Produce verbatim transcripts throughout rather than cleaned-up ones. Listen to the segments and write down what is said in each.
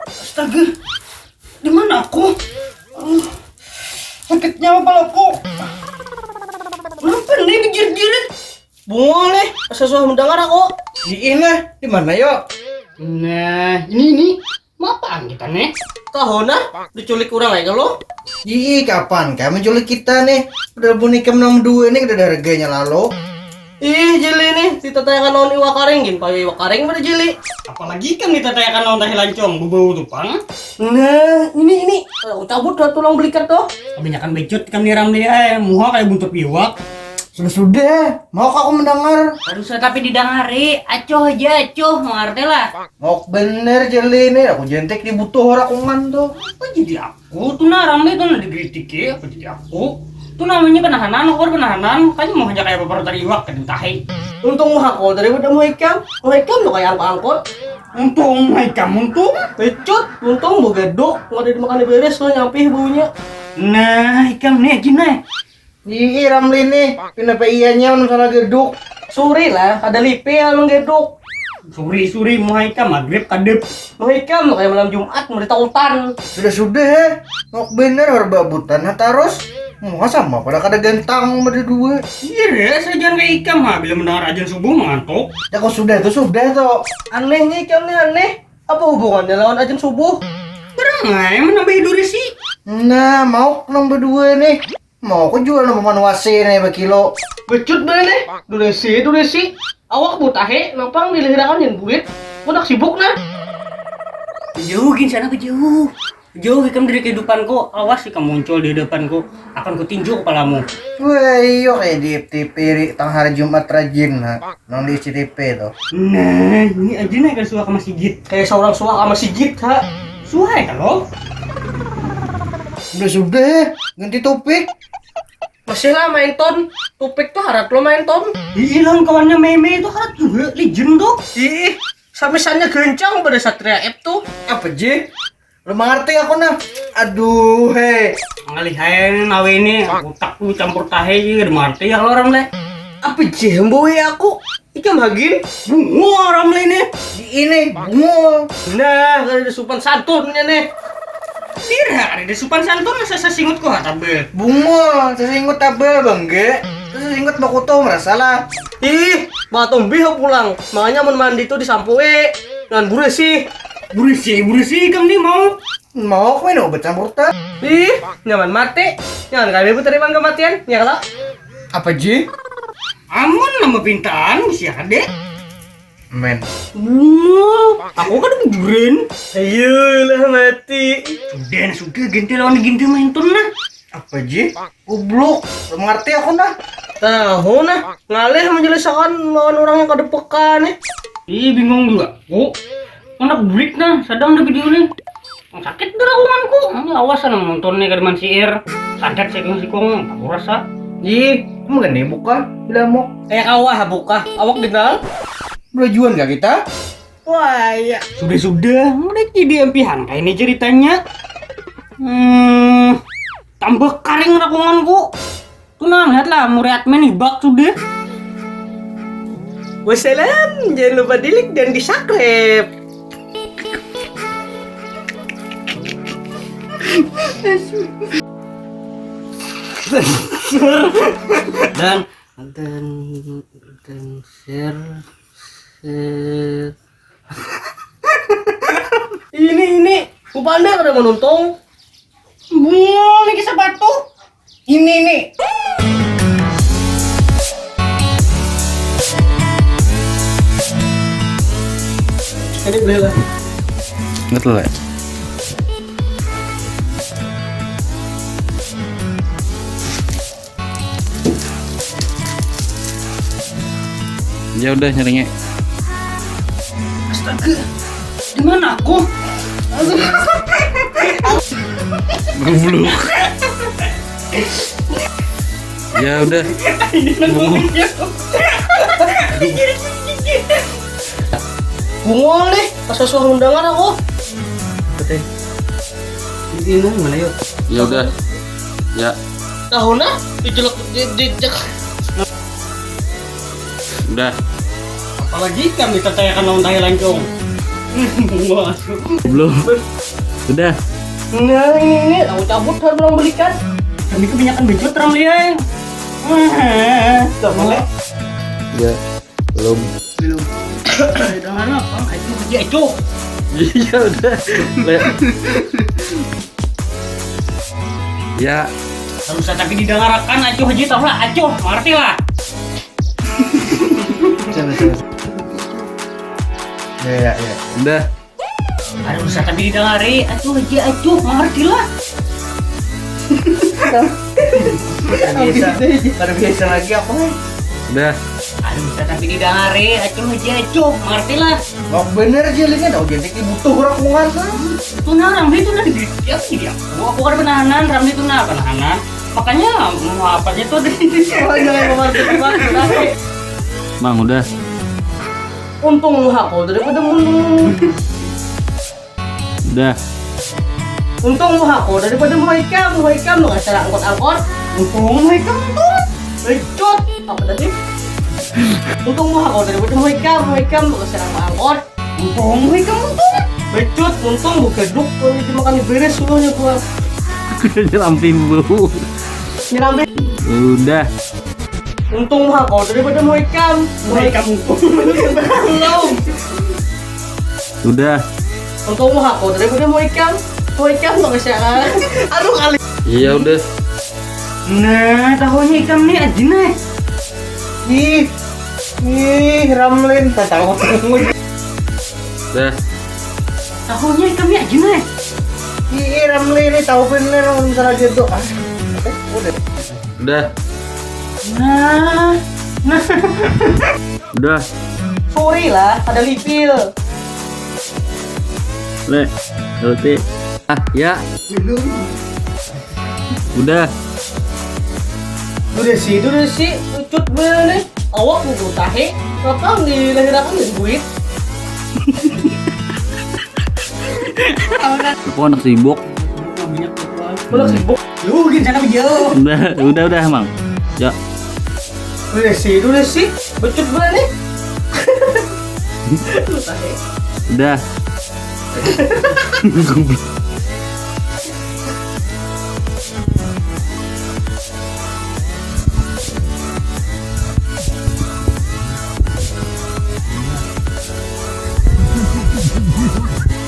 Astaga, di mana aku? Aduh, sakitnya kepalaku. Kenapa nih dijirit-jirit? Bungul nih, asa suah mendengar aku. Diin lah, di mana yo? Nah, ini ini. Mapaan kita nih? Tahu nah, diculik orang aja lo. Ih, kapan kah menculik kita nih? Udah bunikam nang dua nih, udah ada harganya lalu. Ih, jeli nih, ditatayakan lawan iwak karing, gin payu iwak karing pada jeli. Apalagi kan ditatayakan lawan tahi lancong, bebau tu pang. Nah, ini ini. Aku cabut lah tulang belikat tuh. Kebanyakan becut kan niram dia, eh, muha kayak buntut iwak. Sudah sudah, mau aku mendengar. Aduh, saya tapi didangari, acuh aja acuh, mengerti lah. Ngok bener jeli nih, aku jentik dibutuh rakungan tuh. Apa jadi aku tuh nah, rame tuh nah dikritik ya, apa jadi aku? Tuh namanya penahanan, aku penahanan, kan mau hanya kayak beberapa tadi iwak kan tahi. Untung mah aku tadi udah mau ikam, mau ikam tuh kayak angkot-angkot. Untung mah ikam, untung. Pecut, untung mau gedok, mau ada dimakan beres tuh nyampih baunya. Nah, ikam nih aja nah. Ih, Ramli nih, kenapa ianya masalah geduk? Suri lah, ada lipe yang geduk. Suri suri muha ikam maghrib kadep. Muha ikam tuh kayak malam Jumat mau ditautan. Sudah sudah, eh. Ngok bener harba butan nah tarus. Muha sama pada kada gantang pada dua. Iya deh, saya jangan kayak ikam ha, bila mendengar ajan subuh mengantuk. Ya kok sudah tuh sudah tuh. Anehnya ikam nih aneh. Apa hubungannya lawan ajan subuh? Berangai menambahi durasi. Nah, mau nang berdua nih. Mau aku jual nang paman wasi nih bakilo. Becut bae nih. Durasi, durasi. Awak butahe, nampang dilihirakan yang buit. Aku nak sibuk nah. Jauh gin sana ke jauh. Jauh ikam dari kehidupanku. Awas ikam muncul di hadapanku. Akan kutinju kepalamu. Wah, iyo kayak di F T P ri, tang hari Jumat rajin nah. Nang di S C T P tuh. Nah, ini aja nih kayak suaka masigit. Kayak seorang suaka masigit ha. Suai kalau. Udah sudah, ganti topik. Masih lah main ton. Topik tuh harat lo main ton. Ih, lawan kawannya Meme itu harat juga, legend tuh. Ih, samisannya gencang pada Satria F tuh. Apa je? Lu mengerti aku nah. Aduh, hei. Ngalih aja nih nawe ini, utak tuh campur tahe juga, udah mengerti ya kalau orang deh. Apa je mboi aku? Ikam hagin? Bungo orang mulai nih. Di ini, bungo. Nah, kada ada sopan santunnya nih. Tidak ada sopan santun, saya singutku ha tabe. Bungo, saya singut tabe bangge. Terus saya singut bakutu merasa lah. Ih, batombi ha pulang. Makanya mun mandi tuh disampui. Dengan burisi. Burisi, burisi ikam nih mau. Mau aku minum obat campur teh. Ih, nyaman mati. Jangan kami putari kematian, ya kalau. Apa ji? Amun nama pintaan bisa deh. Men. Wuh, aku kan bujuran. Ayolah mati. Sudah, sudah, ganti lawan ganti main tuh nah. Apa ji? Goblok, mengerti aku nah. Tahu nah, ngalih menjelaskan lawan orang yang kada peka nih. Ih, bingung juga. Oh, mana break nah, sadang ada video nih. Sakit dah lawanku. Ini awas nang nonton nih kada mansiir. Sadat sih kong sikong, tak kurasa. Ih, emang gini buka, bilamok. Eh, kawah buka, awak kenal. Belajuan gak kita? Wah, iya. Sudah-sudah, mulai jadi ampihan kayak ini ceritanya. Hmm, tambah karing rakunganku. Tuh nah, lihatlah, murid admin hibak sudah. Wassalam, jangan lupa di like dan di subscribe. Dan dan dan dan share share. Ini ini, ku pandai kada menuntung. Bunga lagi sepatu. Ini nih. Ini boleh lah. Betul lah. Ya udah, nyerinya. Astaga, di mana aku? Aduh. Goblok. Ya udah. Ini nang bunga. Bunga nih, pas suah mendengar aku. Betul. Ini nang mana yuk? Ya udah. Ya. Tahu nah, dijelek, di, di, jek. Udah. Apalagi kami tatayakan lawan tahi lancung. Belum. Udah. Nah, ini ini aku cabut harus orang belikan. Kami kebanyakan bejot Ramli ai. Coba lek. Ya. Belum. Belum. Dengar apa? Acu aja acu. Iya udah. Le. Ya. Harus tapi didengarakan acu aja tahu lah acu, ngerti lah. Coba coba. Ya ya ya. Udah. Ada usah tapi didengari, acuh haji acuh, mengerti lah. Kada biasa, kada biasa lagi apa? Udah. Ada usah tapi didengari, acuh haji acuh, mengerti lah. Wah bener sih Lina, tau jadi butuh orang kuat lah. Itu nah Ramli itu nah di dia apa jadi aku, aku kan penahanan, Ramli itu nah penahanan. Makanya mau apa aja tuh di Oh jangan kemarin kemarin kenapa? Mang udah. Untung muha kau daripada mun Udah. Untung muha kau daripada muha ikam, muha ikam nang asal angkot-angkot. Untung muha ikam untung. Becut, apa tadi? Untung muha kau daripada muha ikam, muha ikam nang asal angkot-angkot. Untung muha ikam untung. Becut, untung bukeduk kalau itu makan beres seluruhnya gua. Nyerampin bau. Nyerambe. Udah. Untung muha kau daripada muha ikam. Muha ikam untung. Belum. Udah. Untung muha kau daripada muha ikam. Muha ikam nang asal. Aduh kali. Iya udah. Nah, tahunya ikam nih ajin eh. Ih, ih Ramlin, tak tahu. Udah. Tahunya ikam nih ajin eh. Ih Ramlin ini tahu bener kalau misalnya gitu. Ah, oke, udah. Udah. Nah, nah. Udah. Sorry lah, ada lipil. Le. Roti. Ah, ya. Udah. Udah sih, udah sih, cut bener. Awak butuh tahe, kapan dilahirakan jadi duit? Aku anak sibuk. Mana sibuk? Lu gini sana jauh. Udah, udah, udah, Mang. Ya. Udah sih, udah sih, becut bener nih. Lu tahe. Udah.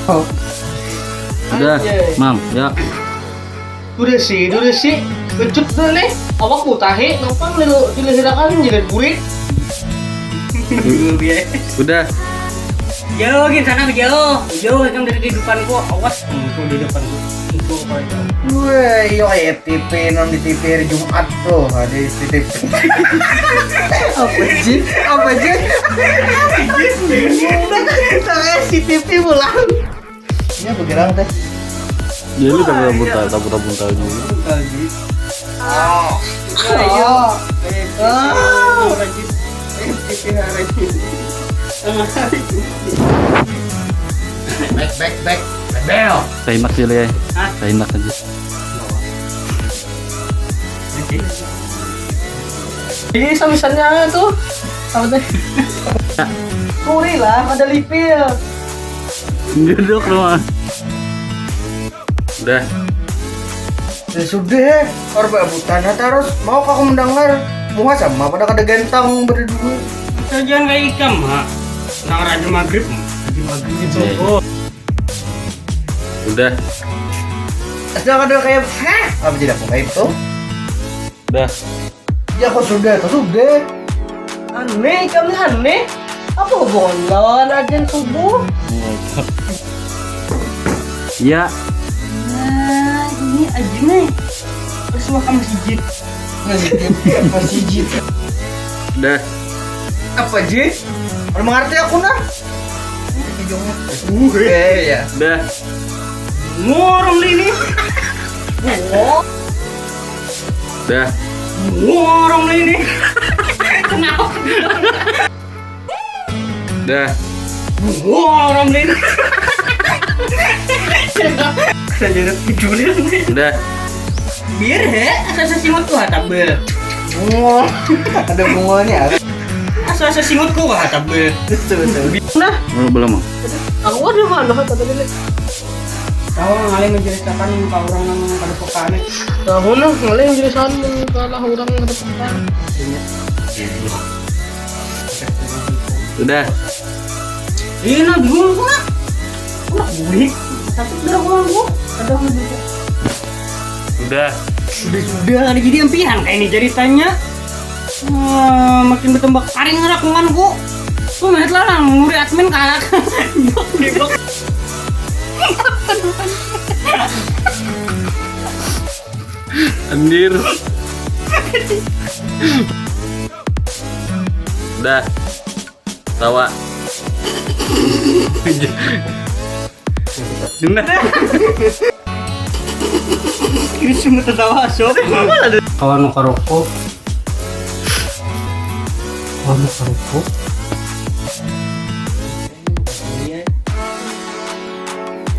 Oh. Udah, Mang. Ya. Udah sih, udah sih. Becut bener nih. Awak mau tahe, nopang lalu dilahirakan jadi burit. Udah. Jauh gini sana jauh. Jauh ikam dari kehidupanku. Awas muncul di depanku. Muncul kau itu. Weh, yo kayak T V non di T V hari Jumat tuh, ada C C T V. Apa sih? Apa sih? Tengah C C T V pulang. Ini apa gerang teh? Jadi tak buntal, tak buntal buntal dulu. Oh. Ayo. Ah. Back, back, back. Bebel. Tainak sih ya. Hah? Tainak aja. Ini samisannya tuh. Apa teh? Kuri lah, ada lipil. Duduk rumah. Udah. Ya sudah, orang butan terus. Mau aku mendengar. Muha sama pada kada ganteng berdua. Sajian kayak ikam ha. Nang raja maghrib. Raja maghrib itu. Iya, iya. Oh. Udah. Asal kada kayak hah? Apa jadi aku kayak itu? Udah. Ya kok sudah, kok sudah. Aneh, kami aneh. Apa hubungan lawan agen subuh? Ya. Nah, ini aja nih. Terus makan masjid. Masih jin. Udah. Apa jin? Orang mengerti aku nah. Eh ya. Udah. Ngorong ini. Udah. Ngorong ini. Kenapa? Udah. Ngorong ini. Sajarah tidur ini. Udah. Biar he, asal sesimut tuh tabel. Bungo. Ada bungonya. Asa singutku kah, tapi. Betul, betul. Nah, Oh, belum, Mang. Aku ada mana kata tadi? Tahu ngalih menceritakan muka orang yang kada peka nih. Tahu nah, ngalih menceritakan muka lah orang kada peka. Sudah. Ini nah bingung aku nak. Aku nak bulik. Tapi udah aku aku. Ada aku juga. Sudah. Sudah sudah ada jadi ampihan kayak ini ceritanya. Wah, makin bertambah karing rakunganku. Tuh melihat lah nang muri admin kalak. Anjir. Dah. Tawa. Nah. Ini semua tertawa sob. Kawan mau karoko. Kawan mau karoko.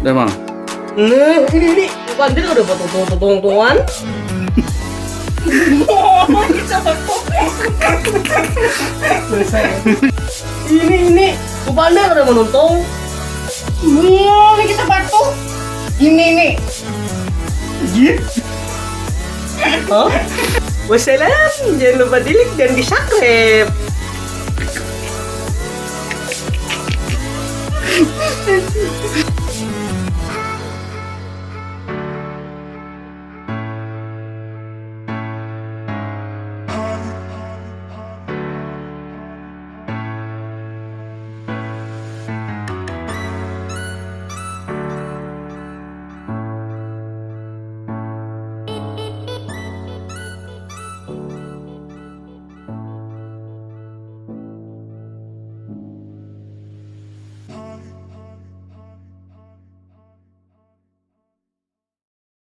Udah, Mang. Nah, ini ini. Bukan dia udah betul tutung tuan. Ini ini. Bukan dia udah menuntung. Wah, ini kita batu. Ini ini. Gitu. Hah? Wassalam, jangan lupa di like dan di subscribe.